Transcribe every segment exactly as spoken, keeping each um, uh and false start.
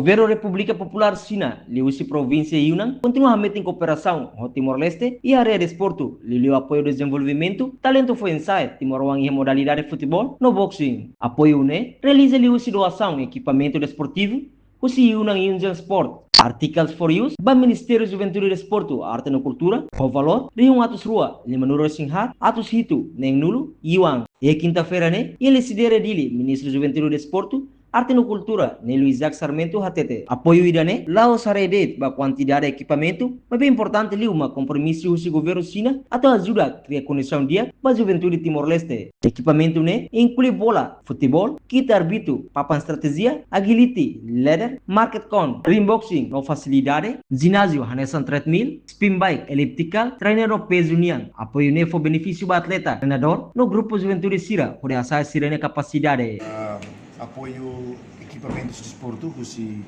Governu Repúblika Populár Xina, liuhusi provínsia Yunnan, kontinua hametin kooperasaun ho Timor-Leste iha área desportu, liuliu apoiu dezenvolvimentu talentu foin-sa'e timoroan iha modalidade futeból no boxing. Apoiu ne'e realiza liuhusi doasaun ekipamentu desportivu husi Yunnan Yunxian Sport, Articles for Use, ba Ministériu Juventude, Desportu, Arte no Kultura, ho valór rihun atus rua, limanulu-resin-haat, atus hitu, neen-nulu yuan. Iha kinta-feira ne'e, iha Lecidere, Dili, Ministru Juventude, Desportu, Arte no Kultura, Nélio Isaac Sarmento, hatete, apoiu ida-ne'e la'ós haree de'it ba kuantidade ekipamentu, maibé importante liu mak kompromisu husi governu Xina atu ajuda kria kondisaun di'ak ba juventude Timor-Leste. Ekipamentu ne'e inklui bola futeból, kit árbitru, papan estratéjia, agility ladder, market cone, ring boxing no fasilidade jináziu hanesan treadmill, spin bike ellíptica, trainer no pezu nian. Apoiu ne'e fó benefísiu ba atleta, treinadór no grupu juventude sira hodi hasa'e sira-nia kapasidade. Ah, apoiu ekipamentus desportu husi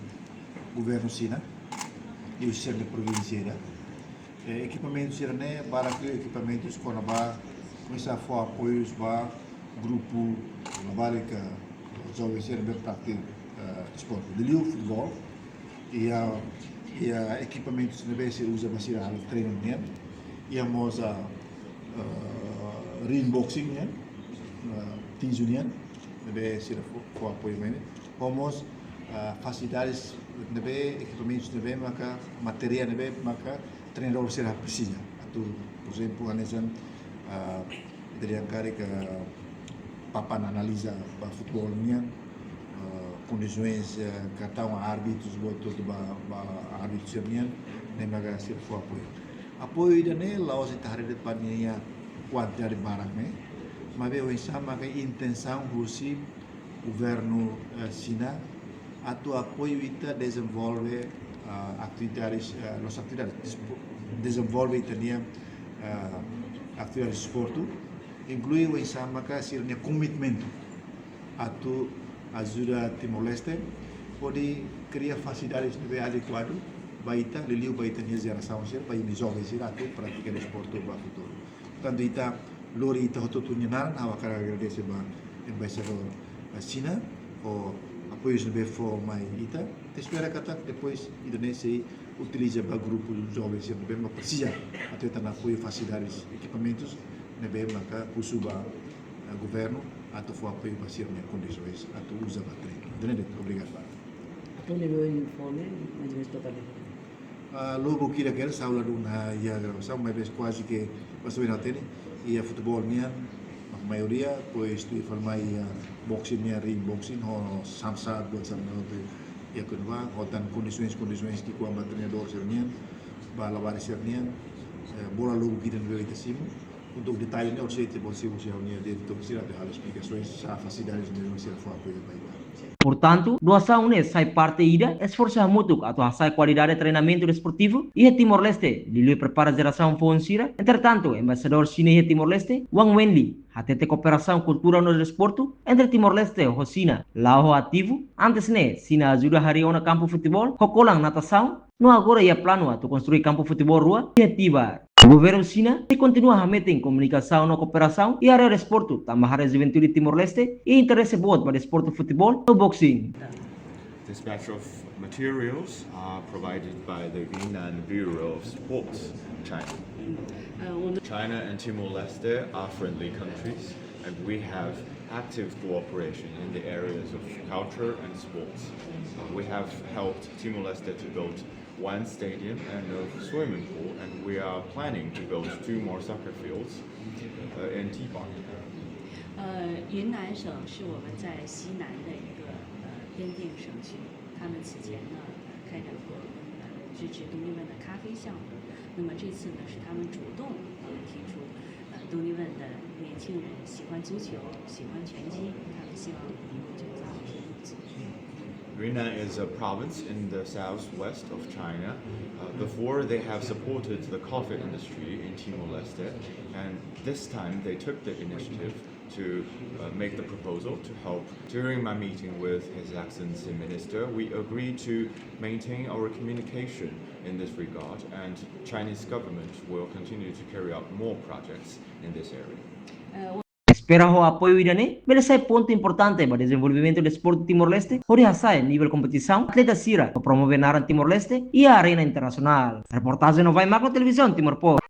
governu Xina, liuhusi sira-nia provínsia ida. Eh, ekipamentu sira-ne'e barak liu ekipamentus kona-ba, komesa fó apoius ba grupu, labarik joven sira ne'ebé pratika, eh, desportu. Liuliu futeból, iha, iha ekipamentus ne'ebé sira uza ba sira halo treinu nian, iha mós, ah, eh, ring boxing nian, eh, tinju nian, ne'ebé sira fó, fó apoiu mai ne'e. Ho mós, ah, fasilidades ne'ebé, ekipamentus ne'ebé maka, materiál ne'ebé maka treinadór sira presiza. Atu, por ezemplu, hanesan, ah, ita dehan karik, ah, papan analiza ba futeból nian, ah, kondisoens, ah, kartaun árbitru, buat hotu ba, ba árbitru sira nian, ne'e maka sira fó apoiu. Apoiu ida-ne'e la'ós ita haree de'it ba nia kuantidade barak ne'e, maibé oinsá maka intensaun husi governu, eh, Xina atu apoiu ita dezenvolve, ah, atividades, eh, nossa atividade, despo-, dezenvolve ita-nia, ah, atividade desportu, inklui oinsá maka sira-nia komitmentu atu ajuda Timor-Leste hodi kria fasilidades ne'ebé adekuadu ba ita, liuliu ba ita-nia jerasaun sira, ba ita-nia joven sira atu pratika desportu ba futuru. Portantu, ita lori ita hotu-hotu nia naran, ha'u hakarak agradese ba Embaixadór, eh, Xina, ho apoius ne'ebé fó mai ita. Ita espera katak depois ida-ne'e sei utiliza ba grupu joven sira ne'ebé mak presiza atu hetan apoiu fasilidades, ekipamentus ne'ebé maka husu ba, eh, governu atu fó apoiu ba sira-nia kondisoens atu uza ba treinu. Ida-ne'e de'it, obrigadu barak. Atu ne'ebé informe, mais ou menos total. Ah, lubuk ida kedas ha'u ladún iha gravasaun, maibé kuaze ke basta bem na tene. Iha futeból nian, mak maioria, depois tuir fali mai iha boxing nian, ring boxing, ho samsa, buat samsa, iha kona-ba, ho tan kondisoens, kondisoens ki'ikoan ba treinadór sira nian, ba labarik sira nian, eh, bola lubuk ida ne'ebé ita simu. Untuk detalle ne'e, orsida ita bele simu husi ha'u-nia diretór sira atu halo esplikasoens, sá fasilidades ne'ebé sira fó apoiu ba ita. Portantu, doasaun ne'e sai parte ida esforsu hamutuk atu hasa'e kualidade treinamentu desportivu iha Timor-Leste, liuliu prepara jerasaun foun sira. Entretantu, Embaixadór Xina iha Timor-Leste, Wang Wenli, hatete kooperasaun kultura no desportu entre Timor-Leste ho Xina la'o ho ativu. Antes ne'e, Xina ajuda harii ona kampu futeból ho kolan natasaun, no agora iha planu atu konstrui kampu futeból rua iha Tibar. Governu Xina sei kontinua hametin komunikasaun no kooperasaun iha área desportu, tanba haree juventude Timor-Leste iha interese boot ba desportu futeból no boxing. This batch of materials are provided by the Yunnan Bureau of Sports, China. China and Timor-Leste are friendly countries, and we have active cooperation in the areas of culture and sports. Uh, we have helped Timor-Leste to build one stadium and a swimming pool, and we are planning to build two more soccer fields, uh, in Tibar. 呃，云南省是我们在西南的一个，呃，边境省区，他们此前呢，呃，开展过，呃，支持 Dunivan 的咖啡项目。那么这次呢，是他们主动，呃，提出，呃， Dunivan 的年轻人喜欢足球，喜欢拳击，他们希望能够捐赠一些物资。 Yunnan is a province in the southwest of China. Uh, before, they have supported the coffee industry in Timor-Leste, and this time they took the initiative to, uh, make the proposal to help. During my meeting with His Excellency Minister, we agreed to maintain our communication in this regard, and Chinese government will continue to carry out more projects in this area. 呃，我 Espera ho apoiu ida-ne'e bele sai pontu importante ba dezenvolvimentu desportu Timor-Leste, hodi hasa'e nivel kompetisaun atleta sira, ba promove naran Timor-Leste iha arena internasionál. Reportajen Novai Magno, Televizaun Timor Post.